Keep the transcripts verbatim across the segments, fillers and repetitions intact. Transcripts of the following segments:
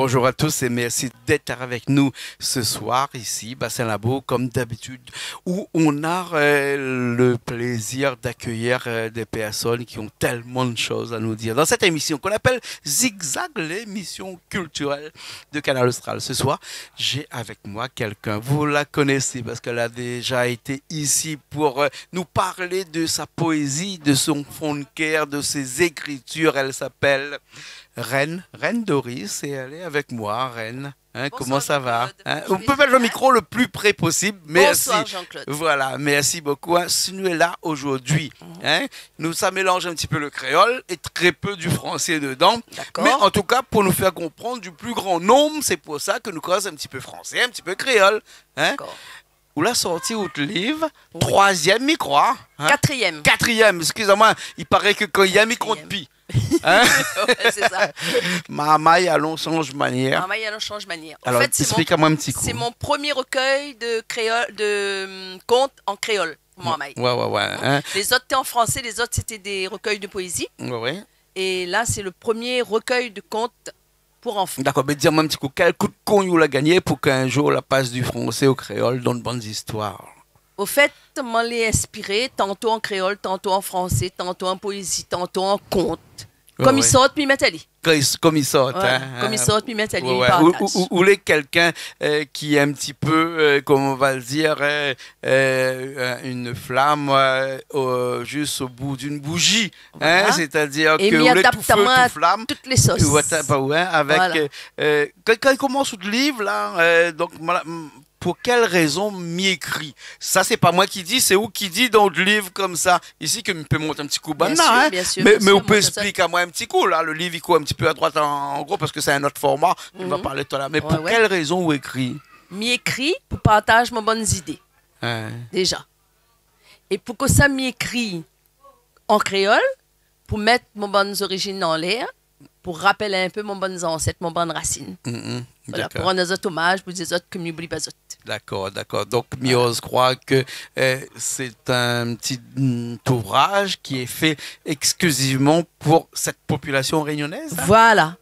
Bonjour à tous et merci d'être avec nous ce soir ici, Bassin Labou, comme d'habitude, où on a, euh, le plaisir d'accueillir, euh, des personnes qui ont tellement de choses à nous dire. Dans cette émission qu'on appelle Zigzag, l'émission culturelle de Kanal Austral. Ce soir, j'ai avec moi quelqu'un, vous la connaissez parce qu'elle a déjà été ici pour, euh, nous parler de sa poésie, de son fond de cœur, de ses écritures. Elle s'appelle Reine, Reine Doris, et elle est avec moi, Reine. Hein, bonsoir, comment ça va ? Jean-Claude. Hein, on peut mettre le micro le plus près possible. Merci. Bonsoir, Jean-Claude. Voilà, merci beaucoup. Hein, si nou lé la zordi, hein, nou sa mélanz in ti pé le kréol é trè pé du fransé dedan. D'accord. Mé an tou ka, pou nou fé konprann du pli gran nonb, sé pou sa ke nou koz in ti pé fransé, in ti pé kréol. Hein. D'accord. Ou la sorti out liv, oui, troizièm, mi kroi, hein ? Katrièm. Katrièm, excusez-moi, i paré ke kan i yèm, i kont pi. Hein ? Ouais, sé sa. Marmay, alon sanz manièr. Marmay, alon sanz manièr. An fèt, sé mon, sé mon promié rekèy de kréol, de, hum, kont an kréol, Marmay. Ouais, ouais, ouais, hein. Lé zot té an fransé, lé zot sété dé rekèy de poézi. Ouais, ouais. É la, sé le promié rekèy de kont pou zanfan. Dakor, mé di amoin in ti kou, kèl kou d'kogn ou la gagné pou k'in zour la pas du fransé o kréol dann bann zistoir ? O fèt, moin lé inspiré, tanto an kréol, tanto an fransé, tanto an poézi, tanto an kont. Ouais, ouais. Konm i sort, mi mèt ali. Konm i s-, konm i sort, hein, hein. Voilà, konm i sort, mi mèt ali, ouais, ouais. Ou, ou, ou lé kèlkin, euh, ki lé in ti pé, euh, koman on va le dire, euh, euh, euh, une flamme, euh, au, juste au bout d'une bougie. Voilà. Hein, sétadir ke ou lé tou fé, tou flam. É mi adapt amoin a tout lé sos. Ou adapt, ouais, avèk, euh, euh, kan, kan i komans out liv la, euh, donk, voilà, m-, pou kèl rézon mi ékri ? Sa, sé pa moin ki di, sé ou ki di dann out liv konmsa. Isi ke mi pé mont in ti kou bann la, hein. Bien sûr, bien sûr, bien sûr. Mé, mé ou pé ésplik amoin in ti kou la, le liv i kour in ti pé a droit an, an gro, parske sé in ot forma, nou va parl talèr. Mé pou kèl rézon ou ékri ? Mi ékri pou partaz mon bann zidé. Hein. Déza. É pou kosa mi ékri an kréol, pou mèt mon bann zorizinn anlèr, pou rapèl in pé mon bann zansèt, mon bann rasine. Mhm, dakor. Voilà, pou rann azot omaz, pou di azot ke mi oubli pa zot. Dakor, dakor. Donk, mi oz kroir ke, euh, sé in ti, mm, ouvraj ki lé fé èksklizivman pou sèt popilasion rényonèz, hein ? Voilà.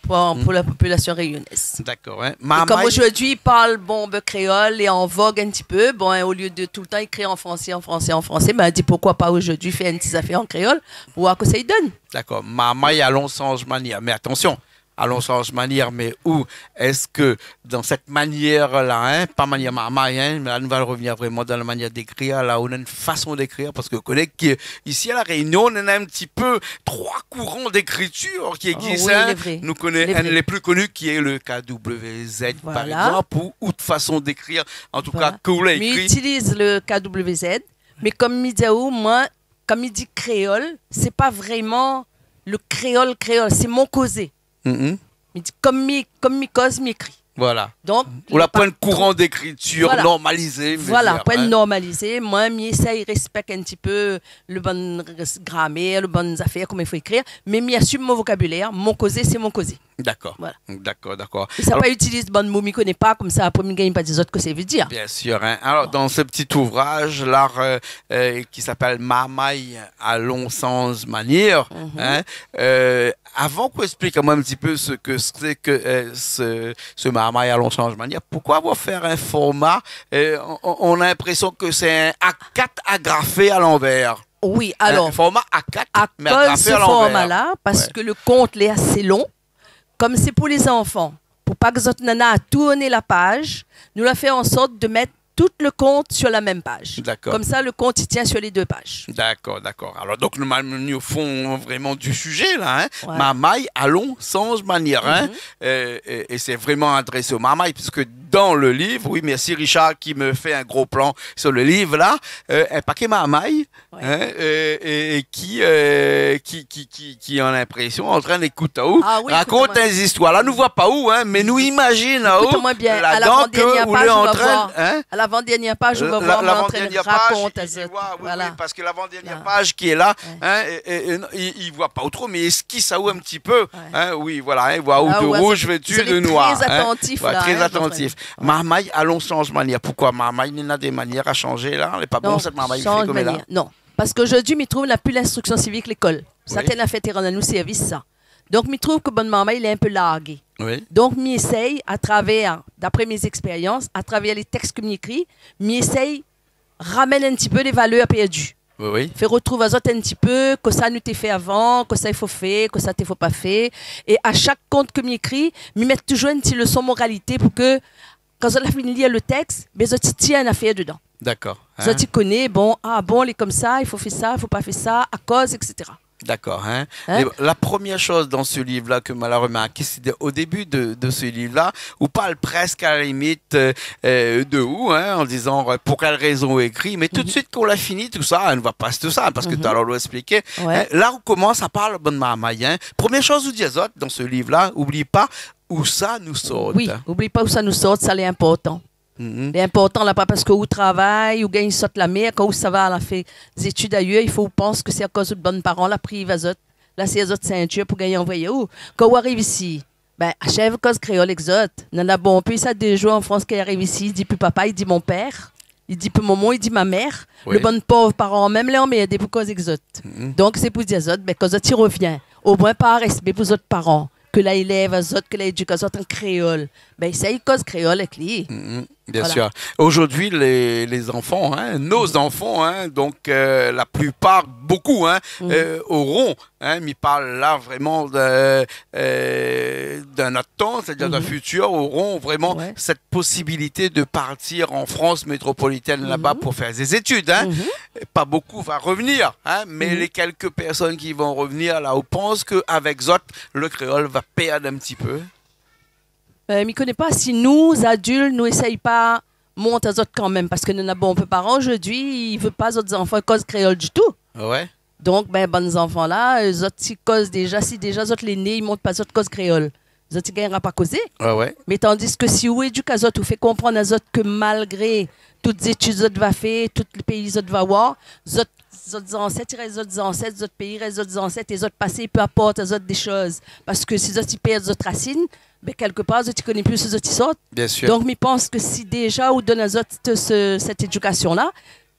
Pou, pou la popilasion rényonèz. Dakor, hein. É konm zordi i parl, bon, ben, kréol lé an vog in ti pé, bon, hein, olié de toultan ékri an fransé, an fransé, an fransé, ben, di poukoi pa zordi fé in ti zafèr an kréol, pou oir kosa i donn. Dakor. Marmay, alon sanz manièr. Mé atansion, alon sanz manièr, mé ou, èske dann sèt manièr la, hein, pa manièr marmay, hein, mé la nou va revnir vréman dann la manièr d'ékrir, la ou néna in fason d'ékrir, parske ou koné ke isi a La Rényon, nou néna in ti pé troi kouran d'ékritir ki égzis, hein. Oh oui, lé vré. Nou koné inn lé pli koni ki lé le K W Z, par égzanp, ou, ou out fason d'ékrir, an tou ka, ke ou la ékri. Mi itiliz le K W Z, mé konm mi di aou, moin, kan mi di kréol, sé pa vréman le kréol, kréol, sé mon kozé. Mhm. Mi di, konm mi, konm mi koz, mi ékri. Voilà. Donk, ou la pa poin kouran d'ékritir normalizé, mi vé dir, poin normalizé. Moin, mi éséy rèspèk in ti pé le bann res-, gramèr, le bann zafèr, koman i fo ékrir. Mé mi asim mon vokabilèr, mon kozé, sé mon kozé. Dakor. Voilà. Dakor, dakor. É sa pa itiliz bann mo mi koné pa, konmsa apré mi gingn pa di azot kosa i vé dir. Bien sûr, hein. Alor, dann se ti ouvraj la, euh, euh, ki apèl Marmay, alon sanz manièr, hein, euh, avan k'ou ésplik amoin in ti pé se ke sé ke, euh, se, se Marmay, alon sanz manièr, poukoi avoir fé in forma, euh, on, on, on a l'inprésion ke sé in A kat agrafé a lanvèr. Oui, alor, in forma A kat, mé agrafé a lanvèr. Akoz se forma-la, parske le kont lé asé lon, konm sé pou lé zanfan, pou pa ke zot néna a tourn la paj, nou la fé an sort de mèt tout le kont sur la mèm paj. Dakor. Konmsa, le kont i tien sur lé dé paj. Dakor, dakor. Alor, donk, nou, nou fon vréman du sijé, la, hein. Ouais. Marmay, alon sanz manièr, hein. Mhm. Euh, é, é sé vréman adrésé o marmay, puiske dann le liv, oui, mèrsi Richard ki me fé in gro plan sur le liv, la, euh, in paké marmay, hein, euh, é, é ki, euh, ki, ki, ki, ki an inprésion, antrin d'ékout aou rakont in zistoir. Ah oui, ékout amoin. La, nou voi pa ou, hein, mé nou imazine aou ladan ke ou lé antrin, hein. Ékout amoin bien. A lavan-dèrnièr paj, ou va voir, a lavan-dèrnièr paj, ou va voir, moin antrin rakont azot. Voilà. Oui, oui, parske lavan-dèrnièr paj ki lé la, hein, é, é, é, i, i voi pa ou tro, mé i éskis aou in ti pé, hein, oui, voilà, hein, i voi aou de rouz véti de noir, hein. Zot lé trè atantif, la, hein, trè atantif. Marmay, alon sanz manièr. Poukoi marmay ? Néna dé manièr a sanzé, la. Lé pa bon, sèt marmay i fé konm la. Non, sanz manièr. Non. Parske zordi, mi trouv, na pi l'instriksion sivik lékol. Oui. Sa té na fé té rann anou sèrvis, sa. Donk, mi trouv ke bann marmay lé in pé largé. Oui. Donk, mi éséy, atravèr, dapré mé zékspérians, atravèr lé tèks ke mi ékri, mi éséy ramèn in ti pé lé valèr pèrdi. Oui, oui. Fé rotrouv azot in ti pé kosa nou té fé avan, kosa i fo fé, kosa té fo pa fé. É a shak kont ke mi ékri, mi mèt toujour in ti léson moralité pou ke, kan zot la fini lir le tèks, bin zot i tir in afèr dedan. Dakor. Zot i koné, bon, ah bon, lé komsa, i fo fé sa, i fo pa fé sa, akoz, et cetera. Dakor, hein. Hein ? É la premièr shoz dan se liv-la ke moin la romarké, sé de, o débu de, de se liv-la, ou parl prèsk a la limit, euh, euh, de ou, hein, an dizan, euh, pou kèl rézon ou ékri, mé tout de suit, kan ou la fini tousa, hein, nou va pas tousa, parske talèr ou la èkspliké, hein, la ou komans a parl bann marmay, hein. Premièr shoz ou di azot dan se liv-la, oubli pa ousa nou sort. Oui, oubli pa ousa nou sort, sa lé inportan. Lé inportan la, pa parske ou travay, ou gingn sort la mèr, kan ou sava la fé zétid ayèr, i fo ou pans ke sé akoz out bann paran la priv azot, la sèr azot sintir pou gingn anvoy aou. Kan ou ariv isi, bin, ashèv koz kréol èk zot. Nana bonpé sa, dé zour an Frans, ki ariv isi, i di pi papa, i di mon père, i di pi momon, i di ma mère. Oui. Le bann pov paran mèm lé anmèrdé pou koz èk zot. Donk, sé pou dir azot, bin, kan zot i rovien, omoin par rèspé pou zot paran, ke la élèv azot, ke la édik azot an kréol, bin, éséy koz kréol èk li. Bien sûr. Aujourd'hui, les, les enfants, hein, nos enfants, hein, donc, euh, la plupart, beaucoup, hein, euh, auront, hein, mi parl la vréman de, euh, d'un autre temps, c'est-à-dire d'un futur, auront vraiment cette possibilité de partir en France métropolitaine là-bas pour faire des études, hein. Pas beaucoup va revenir, hein, mais les quelques personnes qui vont revenir, la ou pans ke avèk zot, le kréol va pèrd in ti pé ? Euh, mi koné pa si nou, zadult, nou éséy pa mont azot kanmèm, parske nana bonpé paran zordi, i vé pa zot zanfan i koz kréol ditou. Ah ouais ? Donk, bin, bann zanfan la, euh, zot i koz déza, si déza zot lé né, i mont pa zot koz kréol, zot i gingnra pa kozé. Ah ouais. Mé tandis ke si ou édik azot, ou fé konprann azot ke malgré tout zétid zot va fé, tout péi zot va oir, zot, zot zansèt i rès zot zansèt, zot péi i rès zot zansèt, é zot pasé i pé aport azot dé shoz. Parske si zot i pèrd zot rasine, bin, kèlkepar, zot i koné pi ousa zot i sort. Bien sûr. Donk, mi pans ke si déza ou donn azot se, sèt édikasion-la,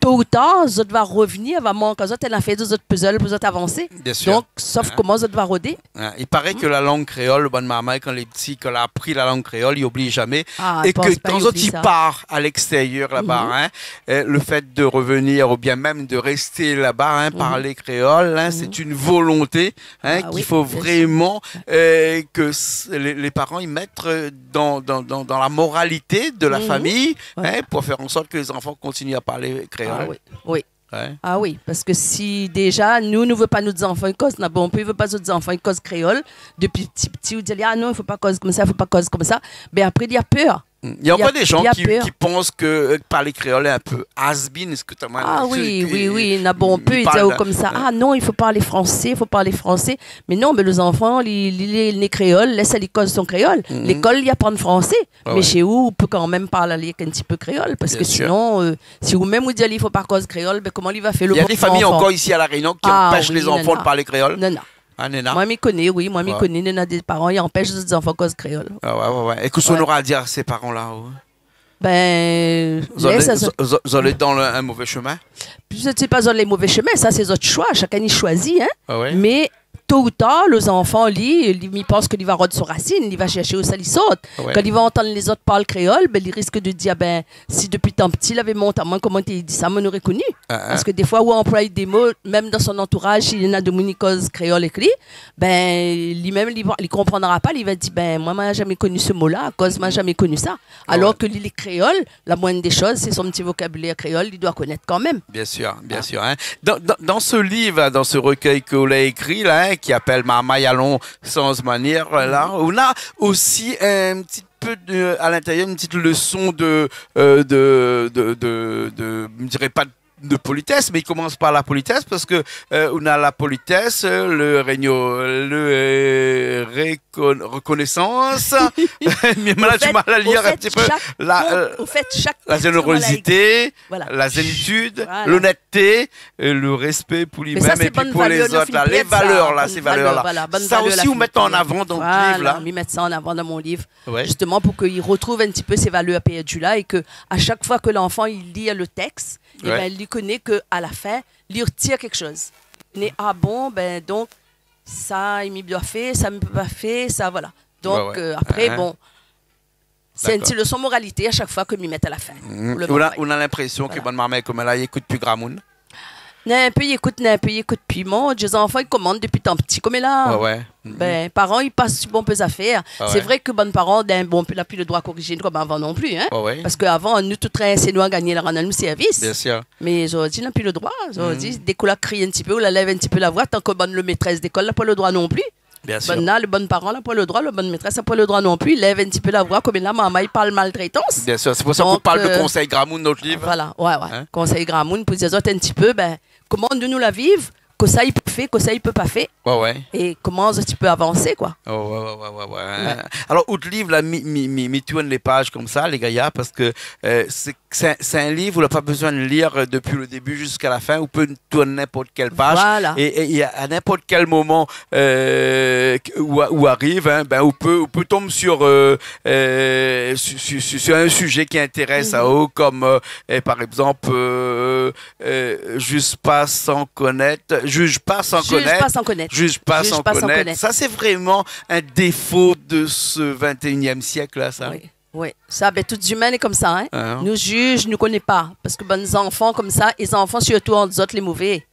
to ou tar, zot va rovnir, va mank azot in afèr de zot puzzle pou zot avansé. Bien sûr. Donk, sof koman zot va rodé. Hein, il paraît que la langue créole, le bann marmay, kan lé pti, kan la apri la langue créole, i oubli zamé. Ah, mi pans pa i oubli sa. Et que quand ils partent à l'extérieur là-bas, hein, euh, le fait de revenir ou bien même de rester là-bas, hein, parler créole, hein, c'est une volonté, hein, qu'il faut vraiment, euh, que s-, les, les parents y mettent, euh, dans, dans, dans, dans la moralité de la famille, hein, pour faire en sorte que les enfants continuent à parler créole. Ah oui, oui. Ouais. Ah oui, parske si déza, nou, nou vé pa nout zanfan i koz, na bonpé i vé pa zot zanfan i koz kréol, dopi pti, pti, ou di ali, ah non, i fo pa koz komsa, i fo pa koz komsa. Bin apré, li la pèr. Il y a encore des gens qui, qui pensent que, euh, parler créole est un peu has-been, est-ce que t'as mal... Ah oui, oui, oui, na bonpé i di aou komsa, ah non, i fo parl fransé, i fo parl fransé. Mé non, mé lo zanfan, li, li, li lé né kréol, lès ali koz son kréol. Lékol, li aprann fransé. Ah ouais. Mé shé ou, ou pé kanmèm parl ali èk in ti pé kréol, parske sinon, euh, si ou mèm ou di ali i fo pa koz kréol, bin koman li va fé lo... Il y a des familles encore ici à La Réunion qui empêchent les enfants de parler créole. Ah oui, nana. Ah, nana. Moin, mi koné, oui, moin, mi koné, nana dé paran i anpèsh zot zanfan koz kréol. Ah ouais, ouais, ouais. Et qu'est-ce qu'on aura à dire à ces parents-là, hein ? Bin, zot lé, zot, zot lé dan le, un mauvais chemin. Zot sé pa zot lé mové shemin, sa sé zot shoi, shakinn i shoizi, hein. Ah ouais. Mé to ou tar, lo zanfan, li, li, mi pans ke li va rod son rasine, li va shèrsh ousa li sort. Ah ouais. Kan li va antann lézot parl kréol, bin, li risk de dir, bin, si dopi tan pti, lavé mont amoin koman té i di sa, moin noré koni. Ah, ah. Parske défoi, ou anploy dé mo, mèm dan son antouraz, si néna demoun i koz kréol èk li, bin, li mèm, li, li konprandra pa, li va di, bin, moin, moin la zamé koni se mo-la, akoz moin la zamé koni sa. Ah ouais. Alor ke li lé kréol, la moinn dé shoz, sé son ti vokabilèr kréol, li doi konèt kanmèm. Bien sûr, bien sûr, hein. Dan, dan, dan se liv, hein, dan se rekèy ke ou la ékri la, hein, ki apèl Marmay Alon Sanz Manièr, la, ou na osi in ti pé de, à l'intérieur, une petite leçon de, euh, de, de, de, de, je dirais pas de politesse, mais il commence par la politesse parce que, euh, on a la politesse, euh, le régno-, le, euh, récon-, reconnaissance. Mais là, tu m'as la lire un petit peu. Au fait, chaque, la, euh, au fait, chaque la générosité, voilà, la zénitude, voilà, l'honnêteté, euh, le respect pour lui-même et puis pour les autres, là. Mais ça, c'est bonne valeur, la fine pèt, ça. Les valeurs, là, ces valeurs-là. Bonne valeur, voilà, bonne valeur, la fine pèt. Ça aussi, vous mettez en avant dans le livre, là. Voilà, mi mèt sa an avan dan mon liv. Ouais. Justement, pou ke i retrouv in ti pé sé valèr pèrdi la é ke a shak foi ke lanfan i lir le tèks, é bin, li koné ke a la fin, li retir kékshoz. Li di, ah bon, bin, donk, sa mi doi fé, sa mi pé pa fé, sa, voilà. Donk, euh, apré, bon, sé in ti leson moralité a shak foi ke mi mèt a la fin. Ou na, ou na linprésion ke bann marmay koméla i ékout pi gramoun ? Na in pé i ékout, na in pé i ékout pi. Mon Dié, zanfan i komann dopi tan pti koméla. Bin, paran i pas si bonpé zafèr. Sé vré ke bann paran, bin, bon, na pi le droi korizé kom avan non pli, in. Parske avan, nou, tout rin, sé nou la gagné, la rann anou sèrvis. Mé zordi, na pi le droi. Zordi, dé ke ou la kriy in ti pé, ou la lèv in ti pé la voi, tan ke bann le métrès dékol la poin le droi non pli. Bann la, le bann paran la poin le droi, le bann métrès la poin le droi non pli. Lèv in ti pé la voi, koméla marmay i parl maltrétans. Biensir, sé pou sa k'ou parl de konsèy gramoun dan out liv. Donk, euh, voilà, oué, oué. Konsèy gramoun pou dir azot in ti pé, bin, koman nou, nou la viv, kosa i pé fé, kosa i pé pa fé. É koman zot i pé avansé, koi. Alor, out liv la, mi, mi, mi, mi tourn lé paz komsa, lé gayar, parske, euh, sé, sé, sé in liv ou la pa bezoin lir, euh, dopi le débi ziska la fin. Ou pé tourn ninport kèl paz. É, é, é a ninport kèl moman, euh, ou, ou ariv, in, bin, ou pé, ou pé tonm sur, euh, euh, sur, sur, sur, sur in sizé ki intérès aou, kom, euh, é par égzanp, euh, euh, juge pas sans connaître, juge pas sans connaître. Juge pas sans connaître. Sa, sé vréman in défo de se vingt et unième sièk la, sa. Oui, sa, bin, tout zimin lé komsa, in. Nou jij, nou koné pa. Parske bann zanfan komsa, é zanfan sirtou ant zot lé mové.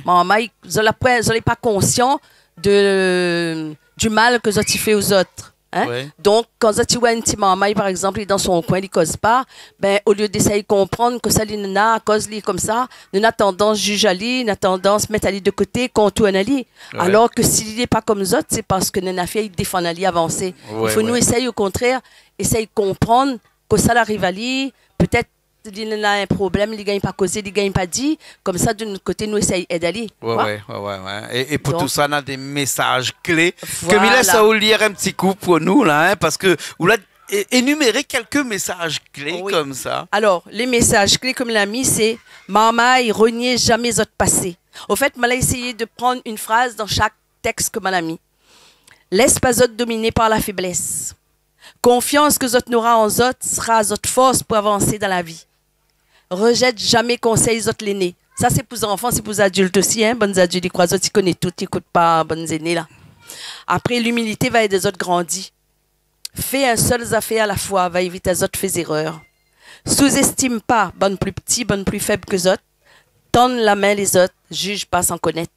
Marmay, zot la poin, zot lé pa konsian de, du mal ke zot i fé ozot. In ? Donk, kan zot i oi in ti marmay, par égzanp, li dan son koin, li koz pa, bin, olié d'éséy konprann kosa li néna, akoz li komsa, nou na tandans jij ali, na tandans mèt ali de koté, kontourn ali. Alor ke si li lé pa kom zot, sé parske néna fé i défann ali avansé. I fo nou éséy, o kontrèr, éséy konprann kosa la ariv ali, pétèt li néna in problèm, li gingn pa kozé, li gingn pa di, komsa, de nout koté, nou éséy èd ali. Oué, oué, oué, oué. É, é pou tout sa, na dé mésaz klé ke mi lès aou lir in ti kou pou nou, la, in, parske ou la é-, énuméré kèlk mésaz klé komsa. Alor, lé mésaz klé ke mi la mi, sé, marmay, renié zamé zot pasé. Ofèt, ma la éséyé de prann in fraz dan shak tèks ke ma la mi. Lès pa zot dominé par la féblès. Konfians ke zot nora an zot sra zot fors pou avansé dan la vi. Rejèt zamé konsèy zot léné. Sa, sé pou zanfan, sé pou zadilt osi, in. Bann zadilt, i kroi zot i koné tout, i ékout pa bann zéné la. Apré, limilité va èd azot grandi. Fé in sèl zafèr a la foi va évit azot fé zérèr. Souzéstim pa bann pli pti, bann pli fèb ke zot. Tann la min lézot, jij pa san konèt.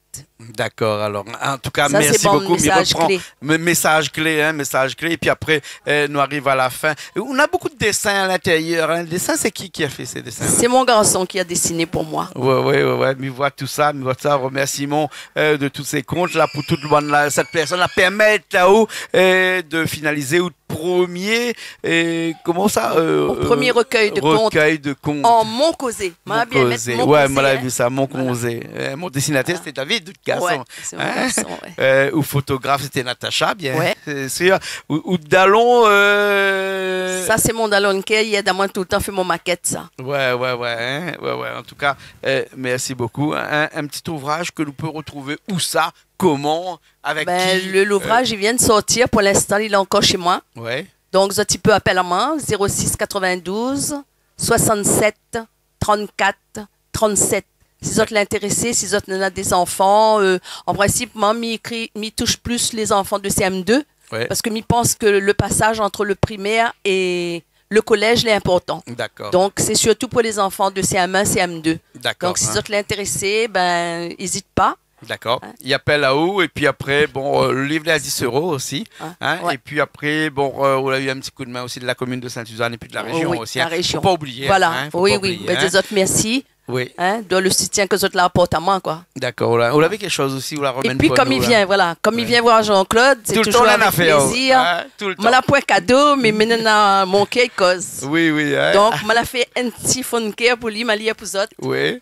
Dakor, alor, an tou ka, mèrsi bokou. Sa, sé bann mésaz klé. Mé, mésaz klé, in, mésaz klé. Épi apré, euh, nou ariv a la fin. Ou na bokou de désin a lintérièr, in. Désin, sé ki, ki la fé sé désin la ? Sé mon garson ki la désiné pou moin. Oué, oué, oué, oué. Mi voi tout sa, mi voi sa. Remèrsiman, euh, de tout sé kont la pou tout le moun la. Sèt pèrsone la pèrmèt aou, euh, de finalizé out promié, euh, koman sa, euh, mon promié rekèy de kont. Rekèy de kont. An mon kozé. Ma la bien mèt mon kozé. Oué, ma la vi sa, mon kozé. Euh, mon désinatèr, sété David, out garson. Oué, sé mon garson, oué. Euh, out fotograf, sété Natacha, bien sir. Out, out dalon, euh, sa, sé mon dalon ke i èd amoin toultan fé mon makèt, sa. Oué, oué, oué, in. Oué, oué. An tou ka, euh, mèrsi bokou. In, in ti ouvraz ke nou pé retrouv ousa, koman, avèk ki, euh ? Bin, le, louvraz, li vien de sortir. Pou linstan, li lé ankor shé moin. Oué. Donk, zot i pé apèl amoin, zéro six quatre-vingt-douze soixante-sept trente-quatre trente-sept. Si zot lé intérésé, si zot néna dé zanfan, euh, an prinsip, moin, mi ékri, mi toush plis lé zanfan de C M deux, parske mi pans ke le pasaz ant le primèr é le kolèz lé inportan. Dakor. Donk, sé sirtou pou lé zanfan de C M un, C M deux. Dakor. Donk, si zot lé intérésé, bin, ézit pa. Dakor. In. I apèl aou, épi apré, bon, euh, le liv lé a dix euros osi, in, oué. Épi apré, bon, euh, ou la u in ti koudmin osi de la komine de Sainte-Suzanne épi de la réjion osi, in. Oui, la réjion. Fo pa oublié, in, fo pa oublié, in. Voilà. Oui, oui. Bin, di azot mèrsi, in, de le soutien ke zot la aport amoin, koi. Dakor, ou la, ou lavé kèk shoz osi, ou la ramèn pou nou la. Épi kom i vien, voilà, kom i vien voir Jean-Claude, sé toujour avèk plézir. Toultan, ou la fé, in, toultan. Moin la poin kado, mé mi néna mon kèr i koz. Oui, oui, in. Donk, moin la fé in ti fon kèr pou li, ma lir pou zot. Oui.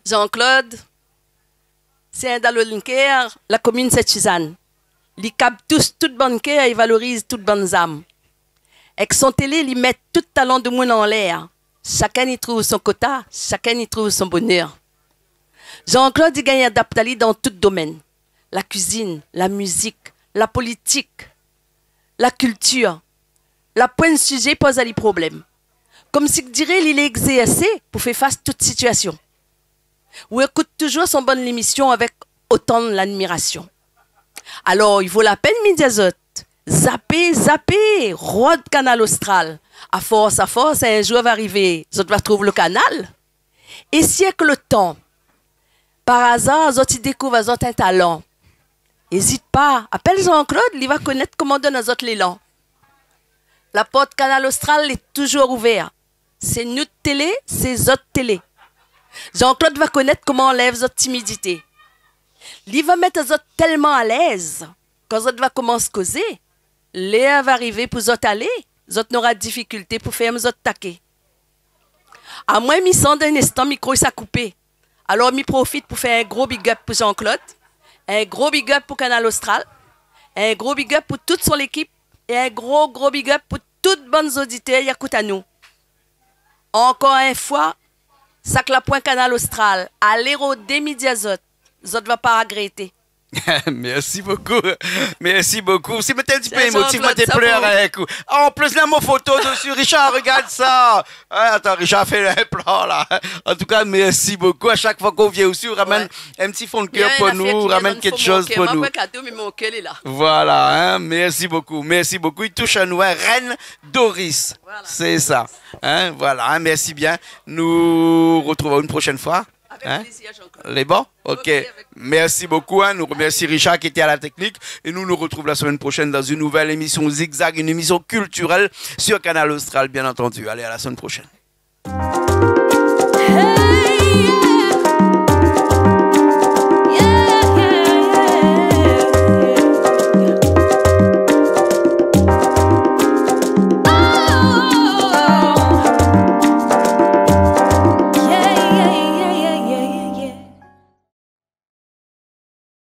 Jean-Claude, sé in dalon kèr la komine Sainte-Suzanne. Li kab tous tout bann kèr é valoriz tout bann zam. Èk son télé, li mèt tout talan demoun anlèr. Shakinn i trouv son kota, shakinn i trouv son bonèr. Jean-Claude i gingn adapt ali dan tout domèn. La kuizine, la mizik, la politik, la kiltir. La poin sizé i poz ali problèm. Komsi diré li lé égzèrsé pou fé fas tout sitiasion. Ou ékout toujour son bann lémision avèk atann ladmirasion. Alor, i vo la pèn, mi di azot, zapé, zapé, rod Kanal Austral. Afors, afors, in zour va arivé, zot va trouv lo kanal. É si èk lo tan, par azar, zot i dékouv azot in talan, ézit pa, apèl Jean-Claude, li va konèt koman donn azot lélan. La port Kanal Austral lé touzour ouvèr. Sé nout télé, sé zot télé. Jean-Claude va konèt koman anlèv zot timidité. Li va mèt azot tèlman alèz, kan zot va komans kozé, lèr va arivé pou zot alé, zot nora difikilté pou fèrm zot také. Amoin, mi san dan in instan, mikro i sa koupé. Alor, mi profit pou fé in gro big up pou Jean-Claude, in gro big up pou Kanal Austral, in gro big up pou tout son lékip, é in gro, gro big up pou tout bann zoditèr i akout anou. Ankor in foi, sak la poin Kanal Austral, alé rodé, mi di azot, zot va pa régrété. Merci beaucoup. Merci beaucoup. Si mi té in ti pé émotif, mi té plèr avèk ou. Ah, an plis, la mon foto dési. Richard, regard sa. Ah, atann, Richard, fé in plan la. An tou ka, merci beaucoup. A shak foi k'ou vien osi, ou ramèn in ti fon de kèr pou nou, ou ramèn kékshoz pou nou. Voilà, hein, merci beaucoup, merci beaucoup. I toush anou, hein, Reine Doris. Voilà. Sé sa. Hein, voilà, hein, merci bien. Nou retrouv aou in proshèn foi. Avèk plézir, Jean-Claude. Lé bon ? Ok. Merci beaucoup, hein. Nou remèrsi Richard ki lété a la teknik. É nou nou retrouv la semèn proshèn dan in nouvèl émision Zigzag, in émision kiltirèl sur Kanal Austral, bien entendu. Alé, a la semèn proshèn.